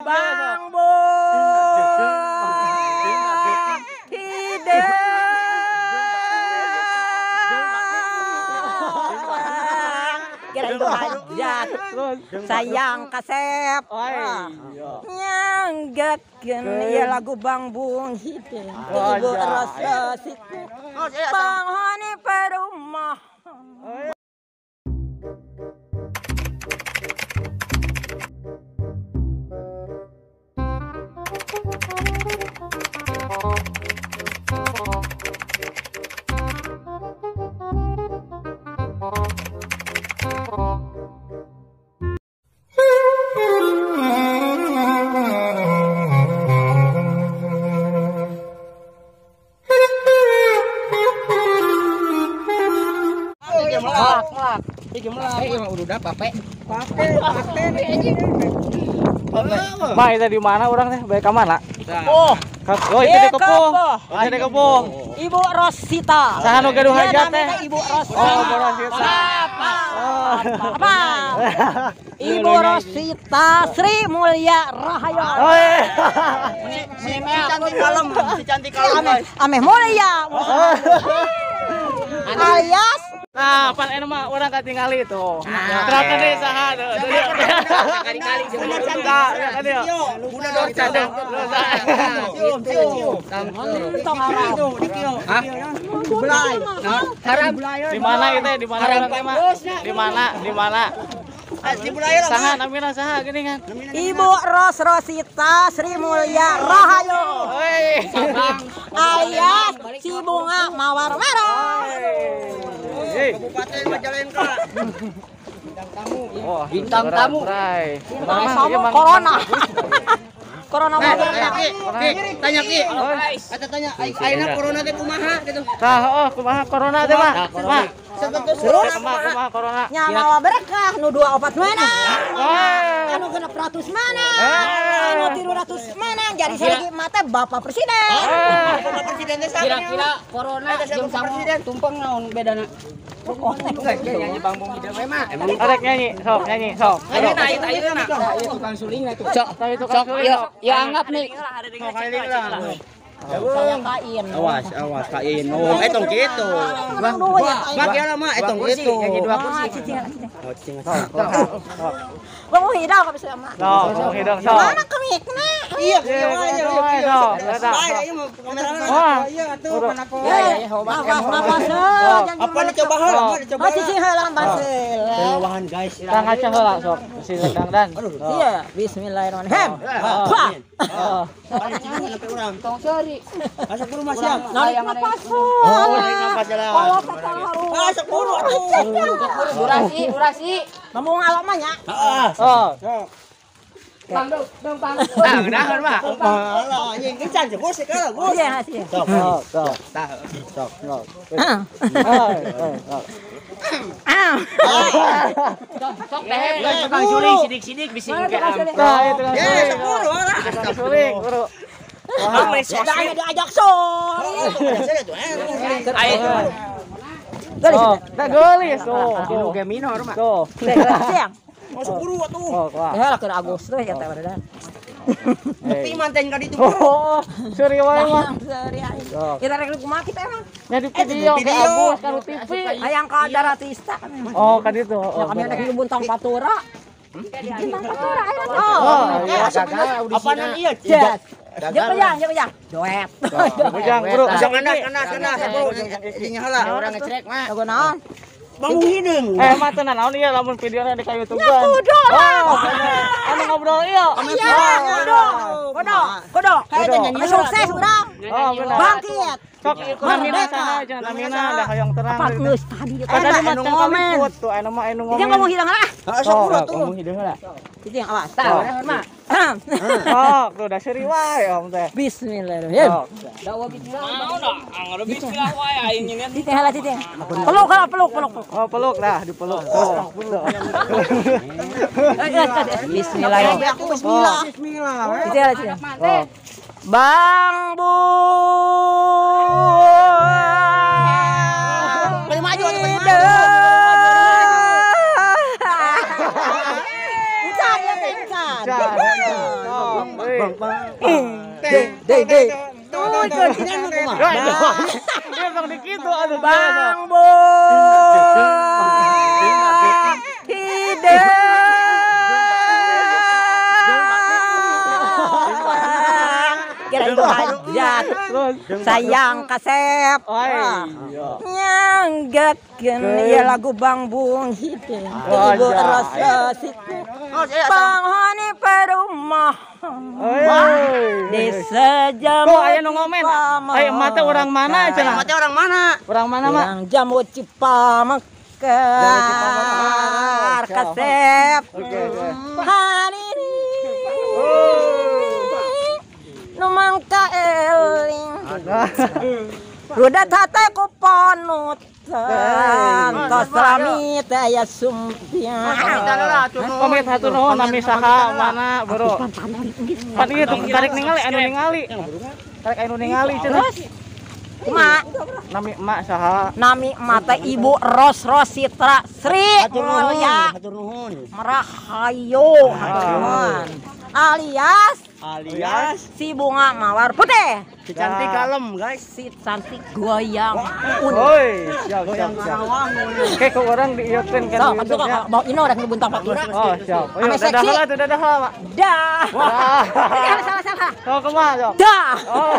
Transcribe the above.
Bang Bung Hideung kira itu hajat sayang kasep nyanggakeun ieu lagu Bang Bung Hideung Ibu Rasa Situ penghuni perumah. Ma, itu di mana orang teh? Baik ke mana? Oh, oh itu di Kepuh. Itu di Kepuh. Ibu Rosita. Saha nu gaduh hajat teh? Ibu Rosita. Oh, Ibu Rosita. Apa? Ibu Rosita Sri Mulia Rahayu. Oh, si cantik kalem, si cantik kalem. Ameh mulia. Alias. Nah, pan anu mah urang katingali tuh. Terangkan deui saha tuh. Kali-kali jeung Bunda Bunda Dorca. Di mana itu? Di mana urang teh mah? Di mana? Di mana? Saha namina saha geuningan? Ibu Ros Rosita Sri Mulia Rahayu. Alias si bunga mawar merah. Kabupaten Majalengka. Bintang tamu. Bintang tamu. Bintang tamu corona. Corona mah. Tanya Ki. Kata tanya, ayeuna corona teh kumaha gitu. Tah, oh kumaha corona teh mah? Mah. Terus kumaha corona? Nya mawa berkah nu 24 menang. Anu 600 menang. Anu 300 menang. Jadi salagi mata Bapak Presiden. Bapak Presiden teh saha? Kira-kira corona jeung presiden tumpeng naon bedana? Nyanyi Bang Bung Hideung we mah. Arek nyanyi, sok nyanyi, sok. Ayeuna ayeuna. Tukang suling lah tuh. Sok, sok, ya anggap nih. Saya kain. Awas, awas kain. Oh, etong kitu. Bang, Bang ya mah etong kitu. Nyanyi dua kursi. Oh, cicing. Bang Hideung ka bisa mah. Sok, Bang Hideung sok. Mana kemikna? Iya, iya, iya, iya. Wah, iya atuh panako. Apa dicoba heula, dicoba. Oh, cicing heula basel. Bawahan guys. Tang ngaca heula sok. Si dangdan. Iya, bismillahirrahmanirrahim. Wah. Heeh. Tong seuri. Asa kudu mah siap. Narik napas. Oh, narik napas lah. Kalau kata harus. Asa kudu atuh. Durasi, durasi. Ngomong alok mah nya. Heeh. Oh. Pang dong, dong pang. Nah, udahan mah. Alah, anjing kencan sih, bos kalau bos. Iya, sih. Sok, sok. Tah, sok, sok. Ah. Sok teh tukang suling sidik-sidik bisi engke. Nah, itu Ya, sepuluh lah. Tukang suling, bro. Sudah aya diajak suling. Ayo. Oh, teh geulis tuh. Dinu ge minor mah. Tuh. Siang. Mau sepuluh atuh. Oh, wah. Ya lah ke Agustus ya teh barudak. Tapi manten ka ditu. Oh, suri wae mah. Suri aing. Kita rek kumaha kita emang. Nya di video ke Agus ka TV. Hayang ka Daratista kami mah. Oh, ka ditu. Ya kami rek di Buntang Patura. Bintang Patura ayeuna teh. Oh, iya. Apaan iya? Jeng jeng jeng. Doet. Bujang, bro. Bujang kandas kandas kandas bro. Dinya heula. Orang ngecrek mah. Lagu naon? Bang Hideung. Eh, mah teu naon ieu lamun videona di ka YouTube. Ya kudu lah. Anu ngobrol ieu. Iya, kudu. Kudu, kudu. Kudu. Sukses urang. Oh, benar. Bangkit. Sok namina sana jangan namina da hoyong terang. Apa geus tadi? Tadi mah anu ngomen. Tuh anu mah anu ngomen. Dia ngomong hilang lah. Heeh, sok kudu tuh. Ngomong hideung lah. Itu yang awas. Tah, urang mah. Oh, tuh da seuri wae om teh. Bismillahirrahmanirrahim. Dawa bismillah. Mau dah, anggar bismillah wae aing nyeun. Cicing heula cicing. Peluk heula peluk peluk. Oh, peluk lah, dipeluk. Oh, peluk. Bismillahirrahmanirrahim. Aku bismillah. Bismillah. Cicing heula cicing. Bang Bu. Maju maju atuh maju. Encan ya encan. Encan. De de. Tuh, kuncinan mah kumaha. Dia bang dikitu aduh. Bang Bo. Hideung. Kira itu hajat. Sayang kasep. Nyanggetkeun ieu lagu Bang Bung Hideung. Ibu rasa siku. Panghuni perumah. Desa Jamu. Kok aya nu ngomen? Ayo emak teh urang mana cenah? Emak teh urang mana? Urang mana, Mak? Urang Jamu Cipamekar kasep. Hari ini nu mangka eling. Rudat hate ku panutan tos rami teh aya sumpia. Pamit hatur nuhun nami saha mana bro. Pan ieu tuh tarik ningali anu ningali. Tarik anu ningali cenah. Kumaha? Nami emak saha? Nami emak teh Ibu Ros Rositra Sri Mulya. Hatur nuhun. Merahayu. Hatur nuhun. Alias si bunga mawar putih. Si cantik kalem, guys. Si cantik goyang. Oi, siap siap siap. Oke, kok orang diieukeun kan. Sok, masuk kok bawa ino rek nu buntang patura. Oh, siap. Ayo, dadah heula tuh, dadah heula, Mak. Dah. Salah salah. Sok kumaha, sok? Dah. Oh.